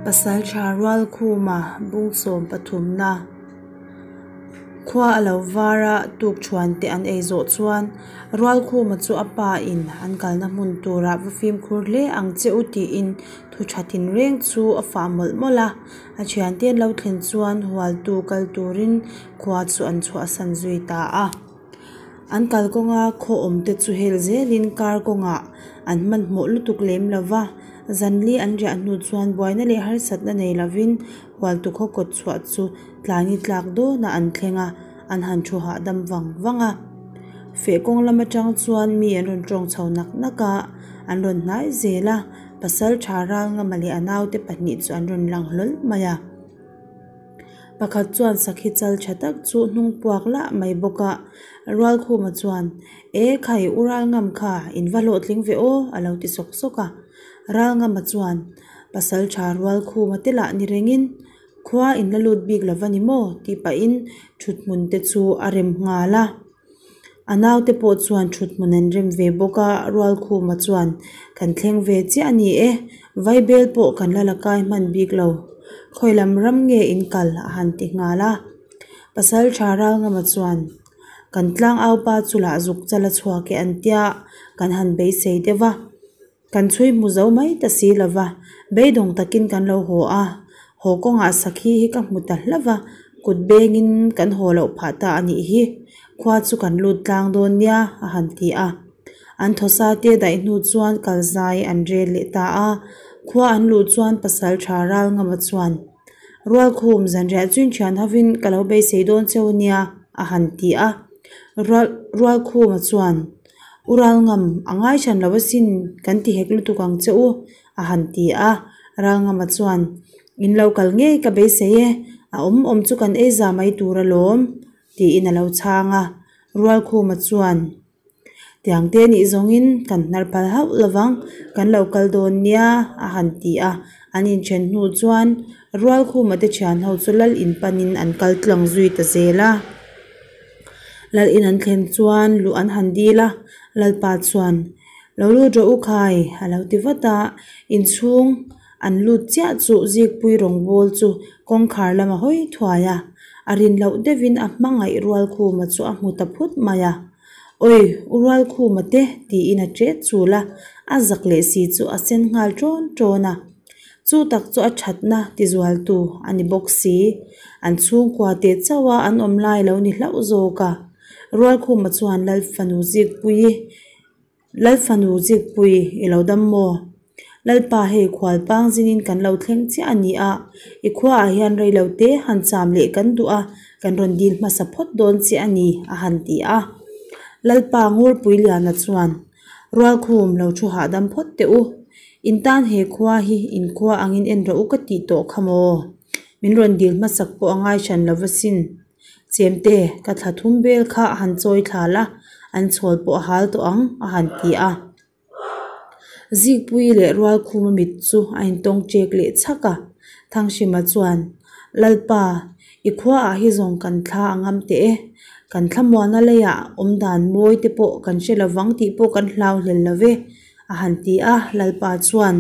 Pasaltha Rualkhuma bungsawm pathumna khua a lo var a tukṭhuan te an ei zawh chuan Rualkhuma chu a pa in an kalna hmun turah va fimkhur hle ang che u tiin thu tha tinreng chu a fah mawlh mawlh a a thiante an lo thlen chuan hualtu kal turin khua chu an chhuahsan zui ta a. An kalkawnga khaw awm te chu hel zelin kar kawngah an hmanhmawh lutuk lem lo va, zanli an riah hnu chuan buaina leh harsatna nei lovin hualtu khaw kawt chhuah chu tlai ni tlak dawnah an thleng a, an han thu hahdam vang vang a. Feh kawng lam atang chuan mi an rawn tawng chho nak nak a, an rawn hnai zel a, pasal tha Ralngama leh a naute pahnih chu an rawn lang hlawl mai a. Pakhat chuan sakhi chal tha tak chu hnung puak lah mai bawk a, Rualkhuma chuan, E khai u Ralngam kha in va hlawhtling ve aw a lo ti sawk sawk a. Ralngama chuan, Pasal tha Rualkhuma te lah ni rengin khua in la lut bik lo va ni maw tih pahin thuthmun te chu a rem nghal a. A naute pawh chuan thuthmun an rem ve bawk a, Rualkhuma chuan, Kan thleng ve chiah a ni e, Vaibel pawh kan la la kai hman bik lo, khawi lam ram nge in kal a han ti nghal a. Pasal tha Ralngama chuan, Kan tlang aupa chu lah zuk chal a chhuak e an tia, kan han beisei deuh va. Kan chhui hmu zo mai ta si lo va, beidawng takin kan lo haw a, haw kawngah sakhi hi ka hmu ta hlauh va, kut bengin kan haw loh phah ta a nih hi, khua chu kan lut tlang dawn nia a han ti a. An thawsa te daih hnu chuan kal zai an rel leh ta a, khua an luh chuan pasal tha Ralngama chuan, Rualkhum zanriah chuin thian hovin ka lo beisei dawn cheu nia a han ti a. Rualkhuma chuan, U Ralngam, a ngai hran lo asin, kan ti hek lutuk ang che u, a han ti a. Ralngama chuan, In lo kal ngei ka beisei e, a awm awm chu kan ei za mai tur alawm, tiin a lo chhang a. Rualkhuma chuan, Tiang te nih zawngin kan hnar phal hauh lovang, kan lo kal dawn nia, a han ti a. An inthen hnu chuan Rualkhuma te thian ho chu lal in panin an kal tlang zui ta zel a. Lal in an thlen chuan luh an han dil a, Lalpa chuan, Lo lut rawh u khai, a lo ti vat a, inchhung an lut chiah chu Zikpui rawngbâwl chu kawngkhar lam a hawi thuai a, a rin loh deuhin a hmangaih Rualkhuma chu a hmu ta phut mai a, Awi, u Rualkhuma te, tiin a ṭet chul a, a zak leh si chu a sen nghal ṭawn ṭawn a. Chu tak chu a thatna tizualtu a ni bawk si. An chhungkua teh chauha an awm lai lo ni hlauh zawk a. Rualkhuma chuan Lalfanu Zikpuii, Lalfanu Zikpui i lo dam maw? Lalpa hei khual pang zinin kan lo thleng chiah a ni a, i khuaah hian reilo te han cham leh kan duh a, kan rawn dil hmasa phawt dawn che a ni a han ti a. Lalpa Ngurpuiliana chuan Rualkhum lo thu hahdam phawt teh u. In tan he khua hi in khua angin en rawh u ka tih tawh kha maw? Min rawn dil hmasak pawh a ngai hran lo va sin. Chemte, ka thla thum vel kha a han chawi thla la, an chhawl pawh a hal tawh ang, a han ti a. Zikpui leh Rualkhuma mit chu a intawng ṭek leh chhak a. Thanghrima chuan, Lalpa, i khuaah hi zawng kan thla a ngam teh e. Kan thlamuana leiah awm dan mawi te pawh kan hre lovang tih pawh kan hlau hlel lo ve, a han ti a. Lalpa chuan,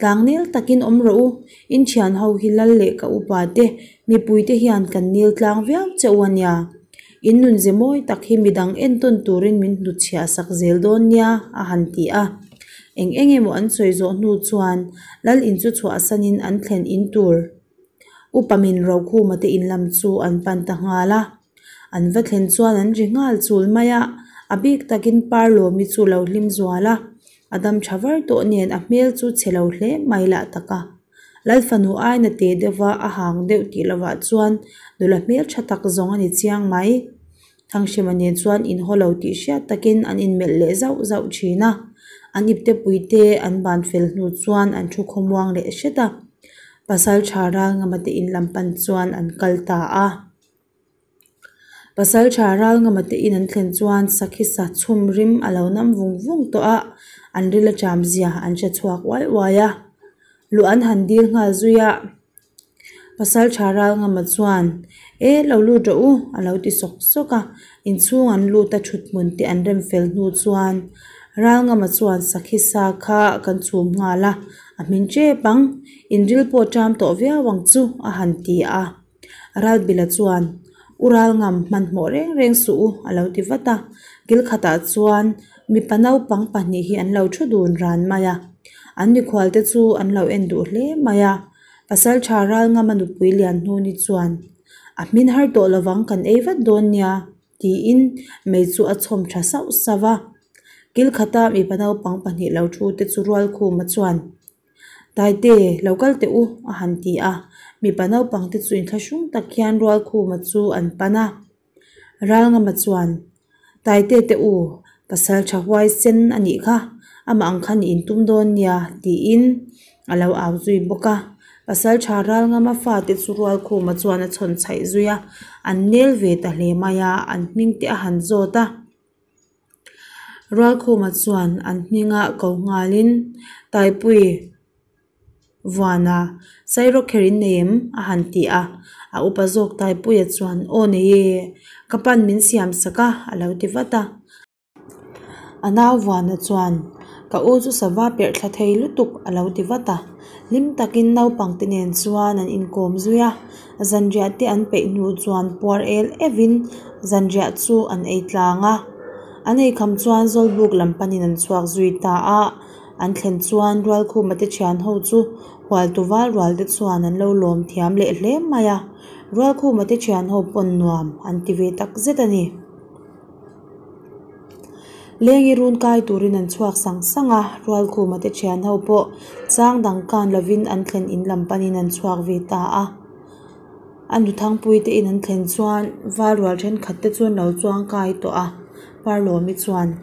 Tlangnel takin awm rawh u, in thian ho hi lal leh ka upa te, mipui te hian kan nil tlang viau che u a nia. In nun ze mawi tak hi midang entawn turin min hnutchhiah sak zel dawn nia, a han ti a. Eng eng emaw an sawi zawh hnu chuan Lal in chu chhuahsanin an thlen in tur Upa min Rokhuma te in lam chu an pan ta nghal a. An va thlen chuan an ri nghal chul mai a, a bik takin Parlawmi chu lo hlim zual a. A dam tha var tawh nen a hmel chu chhe lo hle mai lah tak a. Lal fanu aina teh deuh va a hang deuh tih lovah chuan nula hmel tha tak zawng a ni chiang mai. Thanghrima nen chuan inhaw lo tih hriat takin an inmelh leh zauh zauh thin a. An ipte puite an ban fel hnu chuan an thu khawmuang leh hret a. Pasal tha Ralngama te in lam pan chuan an kal ta a. Pasal tha Ralngama te in an thlen chuan sakhi sa chhum rim a lo nam vung vung tawh a, an ril a cham zia an hre chhuak uai uai a. Luh an han dil nghal zui a, Pasal tha Ralngama chuan, E lo lut rawh u a lo ti sawk sawk a, inchhung an lut a thut hmun te an rem fel hnu chuan Ralngama chuan sakhi sa kha kan chhum nghal a, a hmin tep ang, in ril pawh ṭam tawh viau ang chu a han ti a. Ralbila chuan, U Ralngam hmanhmawh reng reng suh u a lo ti vat a. Kil khatah chuan mipa naupang pahnih hi an lo thu dun ran mai a. An mikhualte chu an lo en duh hle mai a. Pasalṭha Ralngama nupui Lianhnuni chuan, A hmin har tawh lovang kan ei vat dawn nia. Tiin mei chu a chhawm tha sauh sauh a. Kil khata mipa naupang pahnih lo thu te chu Rualkhuma chuan, Taite, lo kal teh u, a han ti a. Mipa naupang te chu inthlahrung tak hian Rualkhuma chu an pan a. Ralngama chuan, Taite te u, pasal tha huaisen a nih kha, amah ang khan i intum dawn nia, tiin a lo au zui bawk a. Pasalṭha Ralngama fate chu Rualkhuma chuan a chhawn chhaih zui a, an nel ve ta hle mai a, an hming te a han zawt a. Rualkhuma chuan an hminga ko nghalin, Taipui Vuana, Sairawkher in nei em? a han ti a. A upa zawk Taipuia chuan, Aw nei e, ka pan min siam sak a, a lo ti vat a. A nau Vuana chuan, Ka u chu sava perh thla thei lutuk a lo ti vat a. Hlim takin naupang te nen chuan an inkawm zui a, zanriah te an peih hnu chuan puar el evin zanriah chu an ei tlang a. An eikham chuan Zawlbuk lam panin an chhuak zui ta a, an thlen chuan Rualkhuma te thian ho chu Hualtu val rual te chuan an lo lawm thiam leh hle mai a, Rualkhuma te thian ho pawn nuam an ti ve tak zet a ni. Lengi run kai turin an chhuak sang sang a, Rualkhuma te thian ho pawh chang dang kan lovin an thlen in lam panin an chhuak ve ta a. A nu Thangpui te in an thlen chuan val rual thenkhat te chu an lo chuang kai tawh a, Parlawmi chuan,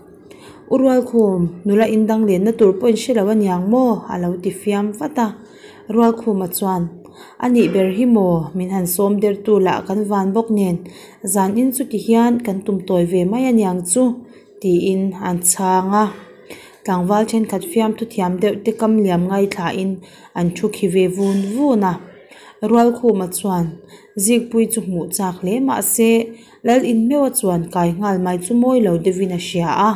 U Rualkhum, nula in dang lenna tur pawh in hre lo aniang maw? a lo ti fiam vat a. Rualkhuma chuan, A nih ber hi maw? Min han sawm dertu lah kan van bawk nen, zan in chuti hian kan tum tawi ve mai aniang chu, tiin an chhang a. Tlangval thenkhat fiamthu thiam deuh te kam liam ngaithlain an thu khi ve vun vun a. Rualkhuma chuan, Zikpui chu hmuh chak hle mahse, Lal in meuh a chuan kai nghal mai chu mawi lo deuhin a hria a.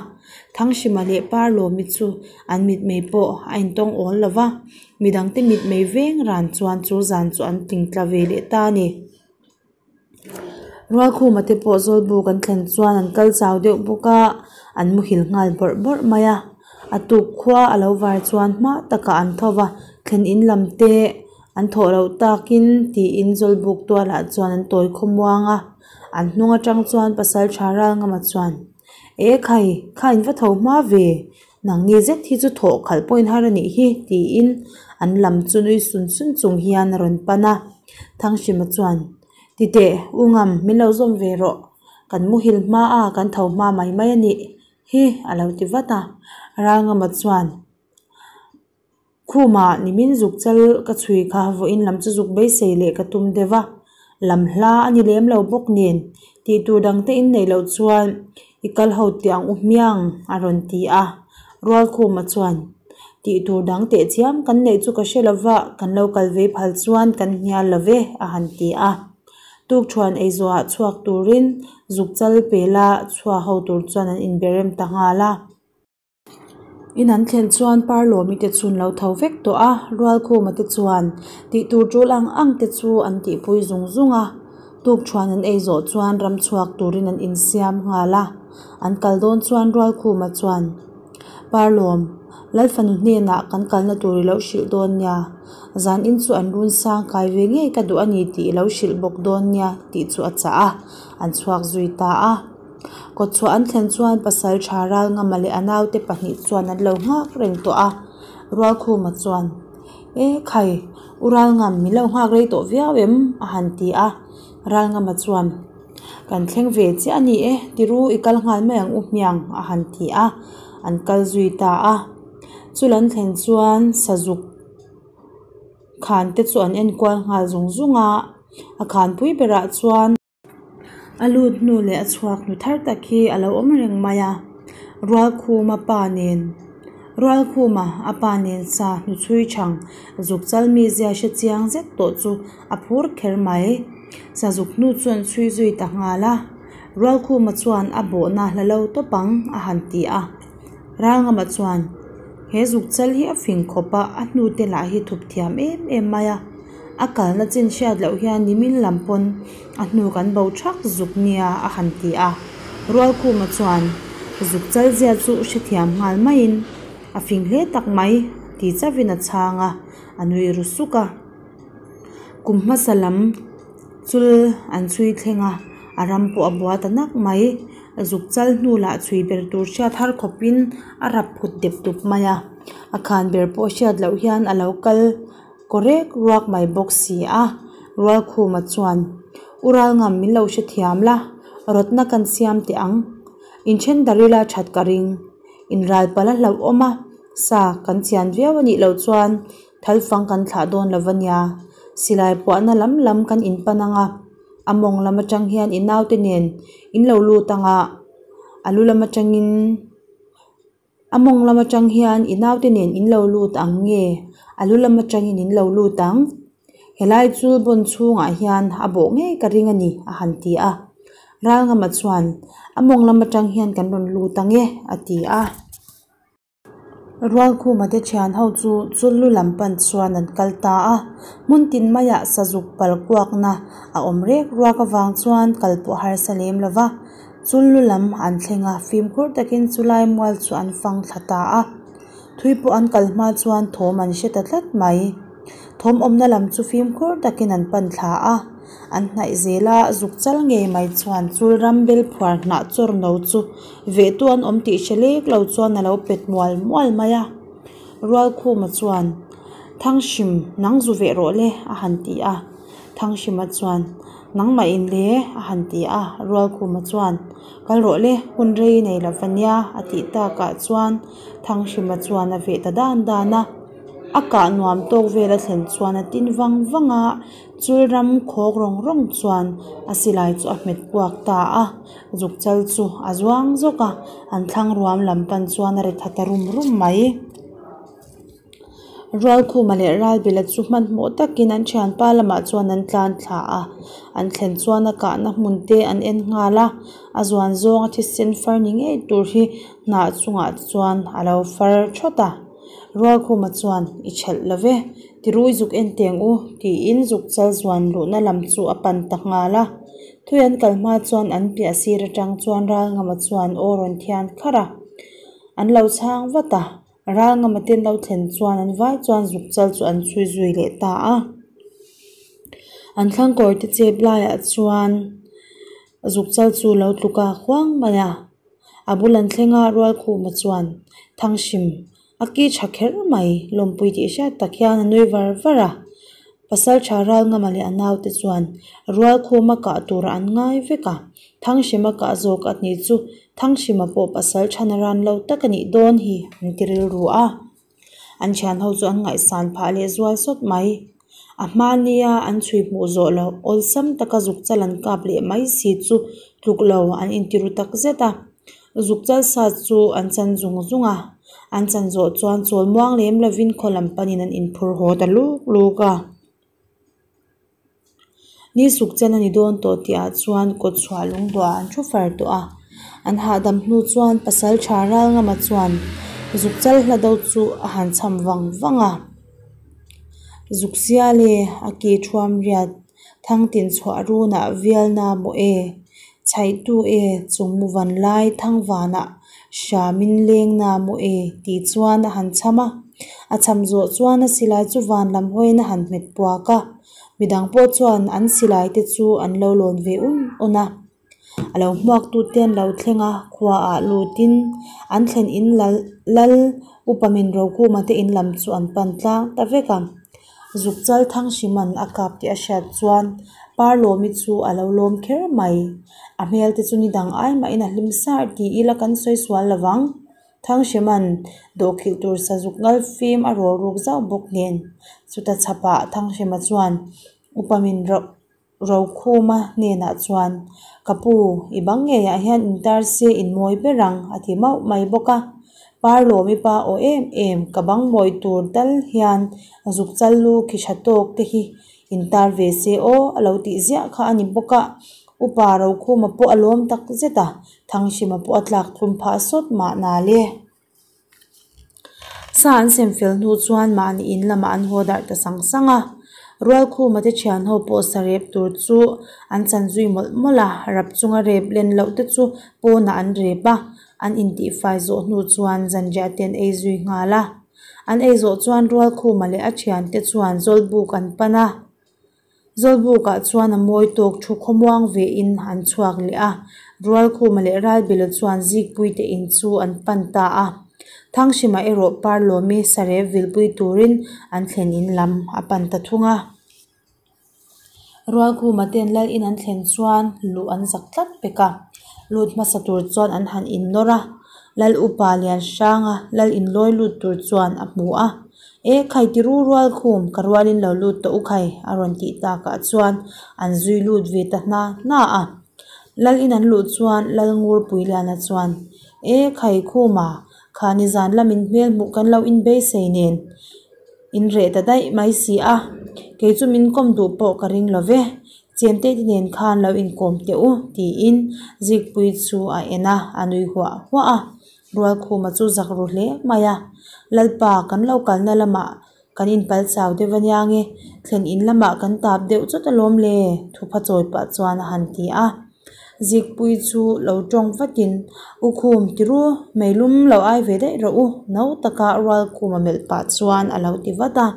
Thanghrima leh Parlawmi chu an mitmei pawh a intawng awl lo va, midangte mitmei veng ran chuan chu zan chu an tling tla ve leh ta a ni. Rualkhuma te pawh Zawlbuk an thlen chuan an kal chau deuh bawk a, an muhil nghal bawrh bawrh mai a. A tuk khua a lo var chuan hma takah an tho va, thlen in lam te An thawh loh takin tiin Zawlbuk tualah chuan an tawi khawmuang a, an hnung atang chuan pasal tha Ralngama chuan, E khai, kha in va tho hma ve, nangni zet hi chu thawh khalh pawhin har a nih hi tiin an lam chu nui sun sun chung hian a rawn pan a. Thanghrima chuan, Titeh, U Ngam, min lo zawm ve rawh, kan muhil hma a, kan tho hma mai mai a nih hi a lo ti vat a. Ralngama chuan, Khumah nimin zuk chal ka chhui kha vawiin lam chu zuk beisei leh ka tum deuh a, lam hla a ni lem lo bawk nen tih tur dang te in neih loh chuan i kal ho teh ang u hmiang a rawn ti a, Rualkhuma chuan tih tur dang teh chiam kan neih chu ka hre lo va, kan lo kal vei phal chuan kan hnial lo ve a han ti a, tukṭhuan eizuah chhuak turin zuk chal pela chhuah ho tur chuan an inberem ta nghal a. In an thlen chuan Parlawmi te chu an lo tho vek tawh a, Rualkhuma te chuan tih tur tul ang ang te chu an tihpui zung zung a, tukṭhuan an ei zawh chuan ram chhuak turin an insiam nghal a, an kal dawn chuan Rualkhuma chuan, Parlawm, Lalfanu hnenah kan kalna tur i lo hrilh dawn nia, zan in chu an run sang kai ve ngei ka duh a ni tih i lo hrilh bawk dawn nia tih chu a chah a, an chhuak zui ta a. Kawtchhuah an thlen chuan pasal tha Ralngama leh a naute pahnih chuan an lo nghak reng tawh a, Rualkhuma chuan, E khai, U Ralngam, min lo nghak rei tawh viau em? a han ti a, Ralngama chuan, Kan thleng ve chiah a ni e, tiru i kal nghal mai ang u hmiang a han ti a, an kal zui ta a. Chul an thlen chuan sazuk khan te chu an enkual nghal zung zung a, a khanpui berah chuan, A lut hnu leh a chhuak hnu thar tak hi a lo awm reng mai a, Rualkhuma pa nen Rualkhuma a pa nen sa hnu chhui chhang zuk chal mizia hre chiang zet tawh chu a phur kher mai. Sazuk hnu chu an chhui zui ta nghal a, Rualkhuma chuan a bawhna hla lo tawp ang a han ti a. Ralngama chuan he zuk chal hi a fing khawp a, a hnute lah hi thup thiam em em mai a, a kalna chin hriat loh hian nimin lam pawn a hnu kan bo thak zuk nia a han ti a. Rualkhuma chuan zuk chal zia chu hrethiam nghal maiin a fing hle tak mai ti chauhin a chhang a, a nui ru suk a. Kum hmasa lam chul an chhui thleng a, a ram pawh a bua ta nak mai. Zuk chal hnu lah chhui ber tur hriat har khawpin a rap phut dep dup mai a, a khan ber pawh hriat loh hian a lo kal kaw rek ruak mai bawk si a. Rualkhuma chuan, U Ralngam min lo hrethiam la, rawtna kan siam teh ang. Inthen darh ila that ka ring. Inral palh a hlauhawm a, sa kan chian viau a nih loh chuan Thal fang kan thlah dawn lo va nia, silai puahna lam lam kan inpan ang a, a mawng lam atang hian i naute nen in lo lut ang a, a lu lam atangin a mawng lam atang hian i naute nen in lo lut ang nge a lu lam atangin in lo lut ang? Helai chu bawn chhungah hian a bawh ngei ka ring a ni a han ti a. Ralngama chuan a mawng lam atang hian kan rawn lut ang e a ti a. Rualkhuma te thian ho chu chullu lam pan chuan an kal ta a, hmun tin maiah sazuk pal kuakna a awm rek ruak avang chuan kal pawh harsa lem lo va, chullu lam an thleng a, fimkhur takin chulai mual chu an fang thla ta a, thui pawh an kal hma chuan thawm an hre ta tlat mai. Thawm awmna lam chu fimkhur takin an pan thla a, an hnaih zel a, zuk chal ngei mai chuan chul ram bel phuar hnah chawr no chu vehtu an awm tih hre lek lo chuan a lo pet mual mual mai a. Rualkhuma chuan, Thanghrim, nang zu veh rawh le, a han ti a. Thanghrima chuan, Nangmah in le, a han ti a. Rualkhuma chuan, Kal rawh le, hun rei nei lo va nia, a tih takah chuan Thanghrima chuan a veh ta dan dan a. A kah nuam tawk vel a thlen chuan a tin vang vang a, chul ram khawk rawng rawng chuan a silai chu a hmet puak ta a, zuk chal chu a zuang zawk a, an thlang ruam lam pan chuan a ri tha ta rum rum mai. Rualkhuma leh Ralbila chu hmanhmawh takin an thianpa lamah chuan an tlan thla a, an thlen chuan a kahna hmun te an en nghal a, a zuan zawnga thisen far ni ngei tur hi hnah chungah chuan a lo far thawt a. Rualkhuma chuan, I ṭhelh lo ve, tirui zuk en teng u, tiin zuk chal zuan luhna lam chu a pan ta nghal a. Thui an kal hma chuan an piah sir aṭang chuan Ralngama chuan aw rawn thian kharh a. An lo chhang vat a, Ralngama te an lo thlen chuan an vai chuan zuk chal chu an chhui zui leh ta a. An thlangkawr te chep laiah chuan zuk chal chu lo tluk a huang mai a. A bul an thleng a, Rualkhuma chuan Thanghrim a ki tha kher mai, lawmpui tih hriat tak hian a nui var var a. Pasaltha Ralngama leh a naute chuan Rualkhuma kah turah an ngai vek a, Thanghrima kah zawk a nih chu Thanghrima pawh pasal thana ran lo tak a nih dawn hi an ti rilru a. An thian ho chu an ngaihsan phah leh zual sawt mai. A hma nia an chhui hmuh zawh loh awlsam taka zuk chal an kap leh mai si chu tluk lo an inti ru tak zet a. Zuk chal sa chu an chan zung zung a, an chan zawh chuan chawl muang lem lovin khaw lam panin an inphur haw ta luk luk a. Ni suk chen a ni dawn tawh tih ah chuan kawt chhuah lung duah an thu far tawh a, an hahdam hnu chuan pasal tha Ralngama chuan zuk chal hla deuh chu a han cham vang vang a, zuk sial e a ki thuam riat thangtin chhuah runah vialna maw e chhaihtu e chung mu van lai thangvanah hramin lengna maw e tih chuan a han cham a, a cham zawh chuan a silai chu van lam hawiin a han hmet puak a. Midang pawh chuan an silai te chu an lo lawn ve un un a, a lo hmuak tu te an lo thleng a, khua ah lut in an thlen in lal lal upa min Rokhuma te in lam chu an pan tlang ta vek a. Zuk chal thang hriman a kap tih a hriat chuan Parlawmi chu a lo lawm kher mai. A hmel te chu nidang ai mahin a hlim sar ti ila kan sawi sual lovang. Thanghrema'n dawhkhilh tur sazuk ngal fim a rawl ruk zauh bawk nen. Chuta chhapah Thanghrema chuan upa min Rokhuma hnenah chuan, Ka pu, i bang ngeiah hian intar se in mawi ber ang, a ti mauh mai bawk a. Parlawmi pa aw em em, ka bang mawi tur tal hian zuk chal lu khi tha tawk te hi Intar ve se aw, a lo tih ziah kha a ni bawk a, Upa Rokhuma pawh a lawm tak zet a, Thanghrima pawh a tlak thlum phah sawt mahna le. Sa an sem fel hnu chuan mahni in lamah an haw darh ta sang sang a. Rualkhuma te thian ho pawh sarep tur chu an chan zui mawlh mawlh a, rap chunga rep len loh te chu pawnah an rep a, an intihfai zawh hnu chuan zanriah te an ei zui nghal a. An ei zawh chuan Rualkhuma leh a thiante chuan Zawlbuk an pan a. Zawlbukah chuan a mawi tawk thu khawmuang ve in an chhuak leh a, Rualkhuma leh Ralbila chuan Zikpuite in chu an pan ta a. Thanghrima erawh Parlawmi sarep vilpui turin an thlen in lam a pan ta thung a. Rualkhuma ten lal in an thlen chuan luh an zak tlat pek a, lut hmasa tur chuan an han innawr a, Lal upa Lianhranga lal inlawi lut tur chuan a hmu a, E khai ti ru Rualkhum, ka rualin lo lut tawh u khai a rawn tih takah chuan an zui lut ve ta hna hna a. Lal in an luh chuan Lal Ngurpuiliana chuan, E khai Khuma, kha nizan lamin hmel hmuh kan lo inbeisei nen, In reh ta daih mai si a, kei chu min kawm duh pawh ka ring lo ve, Chemte te nen khan lo inkawm teh u, tiin Zikpui chu a en a, a nui huah huah a. Rualkhuma chu zak ru hle mai a, Lalpa, kan lo kalna lamah kan inpal chau deuh ania nge, thlen in lamah kan tap deuh chawt alawm le, thupha chawi pah chuan a han ti a. Zikpui chu lo tawng vatin, U Khum, ti ru, meilum lo ai ve daih rawh u, no taka Rualkhuma melh pah chuan a lo ti vat a.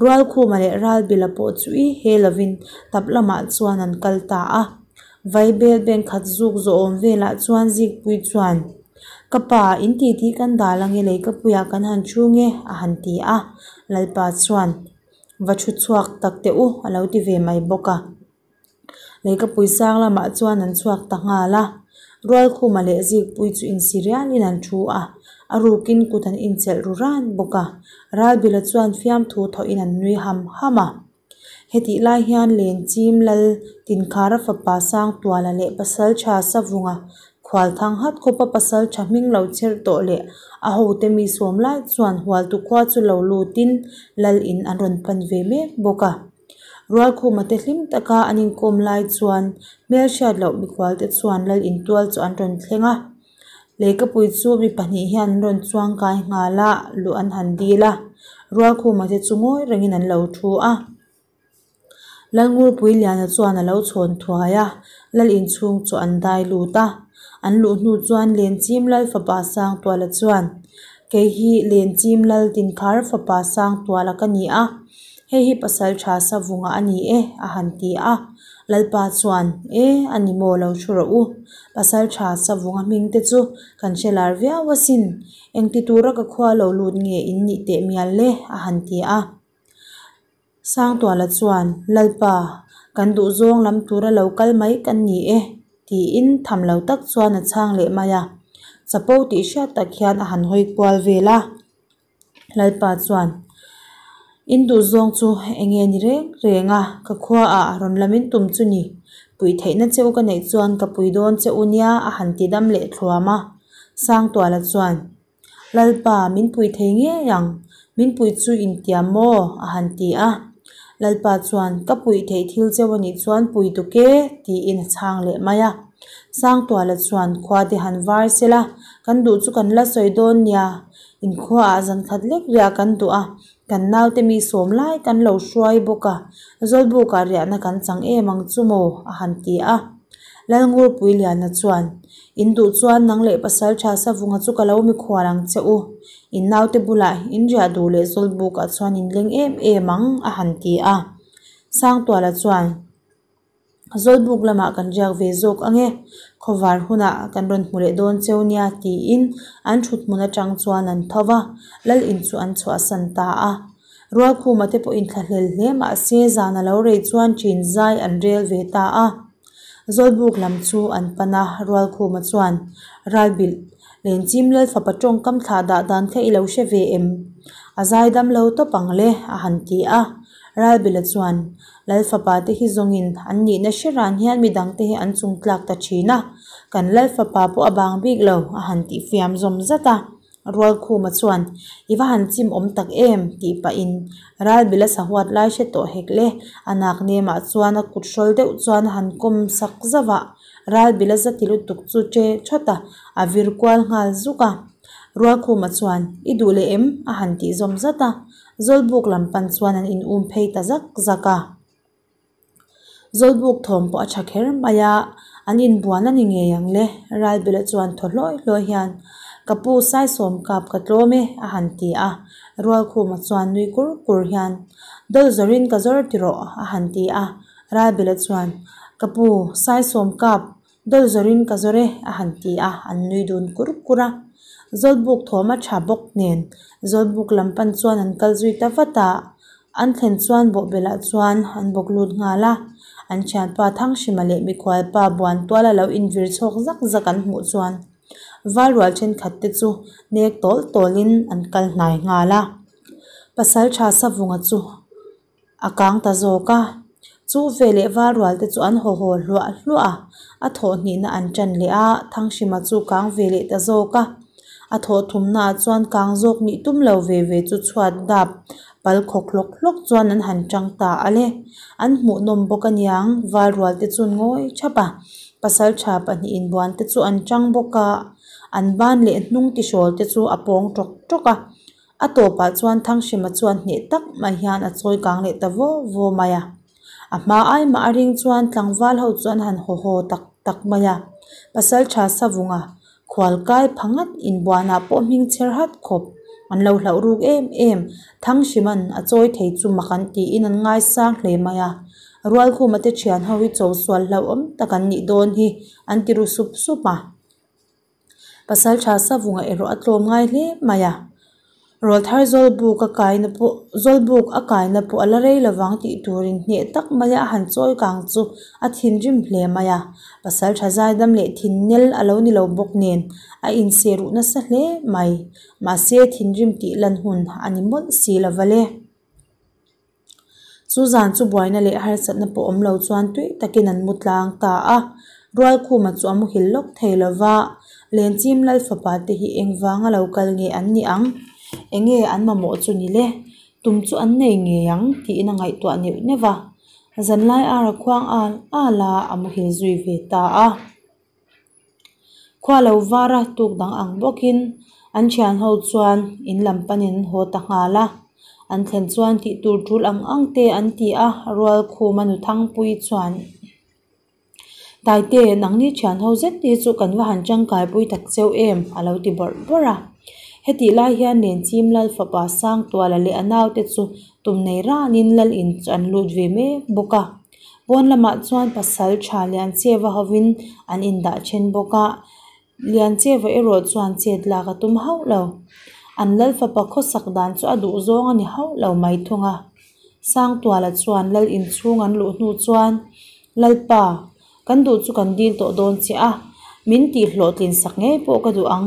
Rualkhuma leh Ralbila pawh chu i he lovin tap lamah chuan an kal ta a. Vaibel bank khat zuk zawh awm velah chuan Zikpui chuan, Ka pa, in titi kan dal ange leikapuiah kan han thu nge, a han ti a. Lalpa chuan, Va thu chhuak tak teh u, a lo ti ve mai bawk a. Leikapui sang lamah chuan an chhuak ta nghal a, Rualkhuma leh Zikpui chu insi rialin an thu a, a rukin kut an inchelh ru ran bawk a, Ralbila chuan fiamthu thawhin an nui ham ham a. Hetih lai hian Lenchim Lal Tinkhara fapa Sangtuala leh Pasaltha Savunga Khualthang hat khawpa Pasaltha hming lo chher tawh leh a hote mi sawm lai chuan Hualtu khua chu lo lutin Lal in an rawn pan ve mek bawk a. Rualkhuma te hlim taka an inkawm lai chuan hmelhriat loh mikhualte chuan lal intual chu an rawn thleng a. Leikapui chu mi pahnih hian an rawn chuang kai nghal a, luh an han dil a. Rualkhuma te chu ngawi rengin an lo thu a. Lalngurpuiliana chuan a lo chhawn thuai a, lal inchhung chu an dai lut a. An luh hnu chuan Lenchim Lal fapa Sangtuala chuan, Kei hi Lenchim Lal Tinkhar fapa Sangtuala ka ni a. Hei hi pasal tha savunga a ni e, a han ti a. Lalpa chuan, E, a ni maw lo thu rawh u. Pasal tha savunga hming te chu kan hre lar viau asin. Engti tura ka khua lo lut nge in nih teh mial le, a han ti a. Sangtuala chuan, Lalpa, kan duhzawng lam tura lo kal mai kan ni e, tiin tham lo tak chuan a chhang leh mai a. Chapo tih hriat tak hian a han hawi kual vel a. Lalpa chuan, In duhzawng chu eng nge ni reng reng a, ka khuaah rawn lam in tum chu ni. Puih theihna che u ka neih chuan ka pui dawn che u nia a han ti dam leh thluam a. Sangtuala chuan, Lalpa, min pui thei ngei ang, min pui chu intiam maw? a han ti a. Lalpa chuan, Ka puih theih thil cheu a nih chuan pui tuk e, tiin a chhang leh mai a. Sangtuala chuan, Khua te han var sela, kan duh chu kan la sawi dawn nia, Inkhuaah zan khat lek riah kan duh a, kan naute mi sawm lai kan lo hruai bawk a, Zawlbukah riahna kan chang em ang chu maw? a han ti a. Lalngurpuiliana chuan, In duh chuan nang leh pasal tha Savunga chu ka lo mikhual ang che u. In naute bulah in riah duh leh Zawlbukah chuan in leng em em ang, a han ti a. Sangtuala chuan. Zawlbuk lamah kan riak ve zawk ang e, khawvar hunah kan rawn hmu leh dawn cheu nia tiin an thut hmun atang chuan an tho va, lal in chu an chhuahsan ta a. Rualkhuma te pawh inthlahlel hle mahse zan a lo rei chuan ṭin zai an rel ve ta a. Zawlbuk lam chu an pan a, Rualkhuma chuan, Ralbilh, Lenchim lal fapa tawngkam thlah dah dan kha i lo hre ve em? A zai dam lo tawp ang le, a han ti a. Ralbilha chuan, Lal fapa te hi zawngin an nihna hre ran hian midang te hi an chung tlak ta thin a, kan lal fapa pawh a bang bik lo, a han tih fiam zawm zat a. Rualkhuma chuan, I va han chim awm tak em? tih pahin Ralbila sahuat lai hre tawh hek le, a nak nemah chuan a kut hrawl deuh chuan a han kawm sak zauh a, Ralbila zati lutuk chu che thawt a, a vir kual nghal zuk a. Rualkhuma chuan, I duh leh em? a han tih zawm zat a, Zawlbuk lam pan chuan an in um phei ta zak zak a. Zawlbuk thawm pawh a tha kher mai a, an inbuan a ni ngei ang le, Ralbela chuan thaw hlawi hlawi hian, Ka pu Saisawm kap ka tlawm e, a han ti a. Rualkhuma chuan nui kur kur hian, Dawl zawrin ka zawr ti rawh, a han ti a. Ralbela chuan, Ka pu Saisawm kap, dawl zawrin ka zawr e, a han ti a, an nui dun kur kur a. Zawlbuk thawm a tha bawk nen, Zawlbuk lam pan chuan an kal zui ta vat a. An thlen chuan bawhbelah chuan an bawk lut nghal a, an thianpa Thanghrima leh mikhualpa Buantuala lo invir chhawk zak zak an hmuh chuan Valrual thenkhat te chu nek tawl tawlin an kal hnai nghal a. Pasaltha Savunga chu a kang ta zawk a, chu veleh Valrual te chu an haw haw hluah hluah a, a thawh hnihna an tan leh a, Thanghrima chu kang ve leh ta zawk a. A thawh thumnaah chuan kang zawk nih tum lo ve ve chu chhuat dap pal khawk hlawk hlawk chuan an han tang ta a le. An hmuhnawm bawk aniang, Valrual te chu ngawi thap a, pasaltha pahnihin buan te chu an tang bawk a, an ban leh hnung tihrawl te chu a pawng tawk tawk a. A tawpah chuan Thanghrima chuan hneh tak mai hian a chawi kang leh ta vaw vaw mai a. A hma ai mah a ring chuan tlangval ho chu an han haw haw tak tak mai a, pasaltha Savunga Khualkai pha ngat inbuanah pawh hming chher hat khawp. An lo hlauh ruk em em. Thangsiman a chawi thei chu mak an tiin an ngaisang hle mai a. Rualkhuma te thian ho hi cho sual hlauhawm tak an nih dawn hi an ti ru sup sup a. Pasaltha Savunga erawh a tlawm ngai hle mai a. Rawlthar Zawlbuk a kaina pawh Zawlbuk a kaina pawh a la rei lovang tih turin hneh tak maia a han chawi kang chu a thinrim hle mai a, pasal tha zaidam leh thinnel a lo ni lo bawk nen a inseh ruh nasa hle mai. Mahse thinrim tih lan hun a ni mawlh si lova le. Chu zan chu buaina leh harsatna pawh awm lo chuan tui takin an mu tlang ta a. Rualkhuma chu a muhil lawk thei lo va, Lenchim Lal fapa te hi engvanga lo kal nge an ni ang? Enge an mamawh chu ni le? Tum chu an nei ngei ang tiin a ngaihtuah neuh neuh a. Zanlai ara khuang al al a, a muhil zui ve ta a. Khua lo var a tuk dang ang bawkin an thian ho chuan in lam panin an haw ta nghal a, an thlen chuan tih tur tul ang ang te an ti a, Rualkhuma nu Thangpui chuan Taite nangni thian ho zet te chu kan va han tangkai pui tak cheu em a lo ti bawrh bawrh a, hetih lai hian Lenchim Lal fapa Sangtuala leh a naute chu tum nei ranin Lal in chu an lut ve mek bawk a. Pawn lamah chuan pasal tha Liancheva hovin an indah then bawk a, Liancheva erawh chuan chet lak a tum hauh lo. An lal fapa khawsak dan chu a duh zawng a ni hauh lo mai thung a. Sangtuala chuan lal inchhung an luh hnu chuan, Lalpa, kan duh chu kan dil tawh dawn che a, min tih hlawhtlin sak ngei pawh ka duh ang.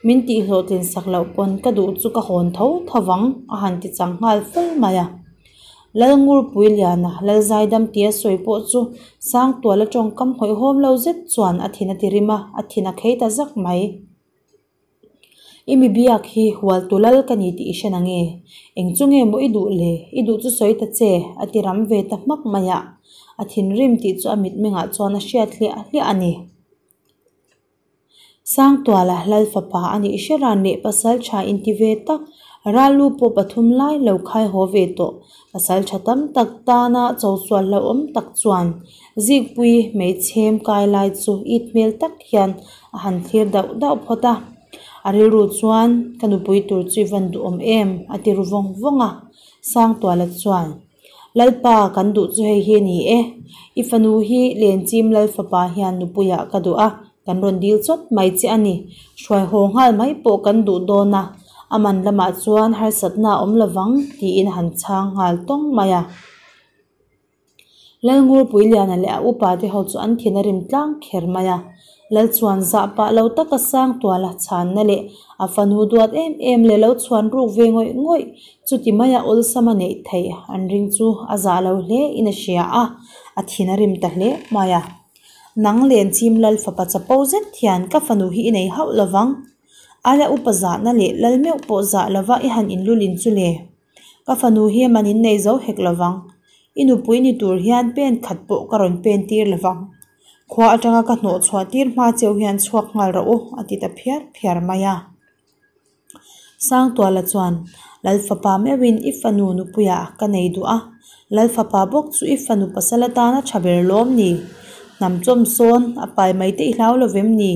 Min tih hlawhtlin sak loh pawn ka duh chu ka hawn tho tho vang a han ti chang nghal fal mai a. Lalngurpui Liana, Lalzaidam tia sawi pawh chu Sangtuala tawngkam hawihhawm lo zet chuan a thin a ti rim a, a thin a khei ta zak mai. I mi biak hi Hualtu Lal ka ni tih i hre nange? Eng chu nge maw i duh le? I duh chu sawi ta che, a ti ram ve ta hmak mai a. A thinrim tih chu a mitmengah chuan a hriat hliah hliah a ni. Sangtuala Lal fapa a nih hre ran leh pasal tha inti ve tak, ral lu pawh pathum lai lo khai haw ve tawh. Pasal tha tam tak tana cho sual hlauhawm tak chuan Zikpui hmeichhem kai lai chu it hmel tak hian a han thlir dauh dauh phawt a. A rilru chuan ka nupui tur chu i van duhawm em a ti ru vawng vawng a. Sangtuala chuan. Lalpa kan duh chu hei hi a ni e, i fanu hi Lenchim Lal fapa hian nupuiah ka duh a, kan rawn dil chawt mai che a ni. Hruai haw nghal mai pawh kan duh dawn a, a man lamah chuan harsatna a awm lovang tiin a han chhang nghal tawng mai a. Lalngurpuiliana leh a upa te ho chu an thin a rim tlang kher mai a. Lal chuan zah pah lo taka sang tuala chhanna leh a fanu duat em em leh lo chhuan ruk ve ngawih ngawih chuti maia awlsam a neih theih an ring chu a zah lo hle in a hria a, a thin a rim ta hle mai a. Nang Lenchim Lal fapa chapo zet hian ka fanu hi i nei hauh lovang. Aia upa zahna leh lal meuh pawh zah lova i han inlulin chu le. Ka fanu hi man in nei zo hek lovang. I nupui ni tur hian pen khat pawh ka rawn pen tir lovang. Khua atanga ka hnawh chhuah tir hma cheu hian chhuak nghal rawh u, a ti ta phiar phiar mai a. Sangtuala chuan, Lal fapa meuhin i fanu nupuiah ka nei duh a, Lal fapa bawk chu i fanu pasal atana tha ber lawm ni? Hnam chawm sawn a pai mai te i hlau lo vem ni?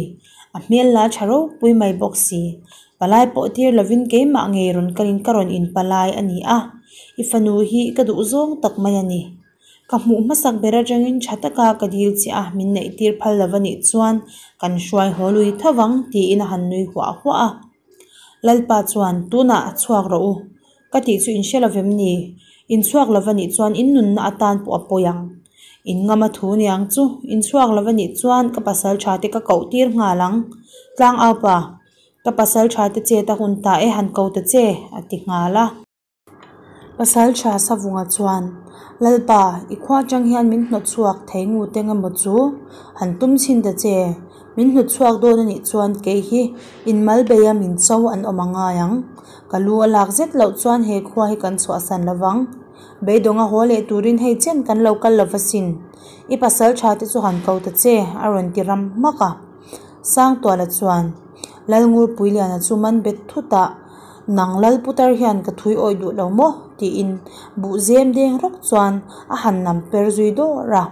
A hmel la tha ropui mai bawk si. Palai pawh tir lovin keimah ngei rawn kalin ka rawn inpalai a ni a, i fanu hi ka duh zawng tak mai a ni. Ka hmuh hmasak ber atangin tha taka ka dil che a, min neih tir phal lo a nih chuan kan hruai haw lui tho vang tiin a han nui huah huah a. Lalpa chuan, Tunah chhuak rawh u. Ka tih chu in hre lo vem ni? In chhuak lo va nih chuan in nunna atan pawh a pawi ang. In ngama thu niang chu, in chhuak lo va nih chuan ka pasal tha te ka koh tir nghal ang. Tlangaupa, ka pasal tha te chet a hun ta e han ko ta che, a ti nghal a. Pasal tha Savunga chuan, Lalpa, i khua atang hian min hnawt chhuak thei ngut eng emaw chu? Han tum chhin ta che. Min hnawt chhuak dawn a nih chuan kei hi in mal beia min cho an awm a ngai ang. Ka lu a lak zet loh chuan he khua hi kan chhuahsan lo vang. Beidawng a haw leh turin hei chen kan lo kal lo va sin. I pasal tha te chu han ko ta che, a rawn ti ram hmak a. Sangtuala chuan Lalngurpuiliana chu man bet thut a, Nang Lal Putar hian ka thui awih duh lo maw? tiin buh zem deng rawk chuan a han nam per zui dawr a.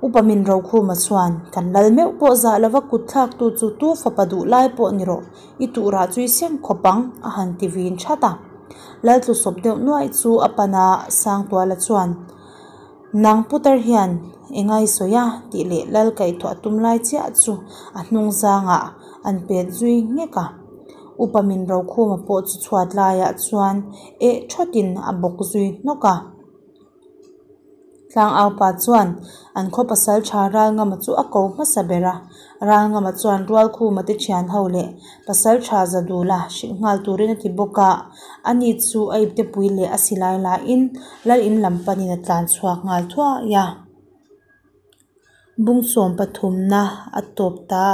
Upa min Rokhuma chuan, Kan lal meuh pawh zah lova kut thlaktu chu tu fapa duh lai pawh ni rawh, i tuhrah chu i seng khawp ang, a han ti vin that a. Lal tlusawp deuh nuaih chu a pan a, Sangtuala chuan, Nang putar hian engai sawi a? tih leh lal kaihthawh a tum lai chiah chu a hnung zangah an pet zui nghek a. Upa min Rokhuma pawh chu chhuat laiah chuan eh thawtin a bawk zui hnawk a. Tlangaupa chuan an khaw pasal tha Ralngama chu a ko hmasa ber a, Ralngama chuan Rualkhuma te thian ho leh pasal tha Zadula hrilh nghal turin a ti bawk a, ani chu a iptepui leh a silai lahin Lal in lam panin a tlan chhuak nghal thuai a. Bung sawm pathumna a tawp ta.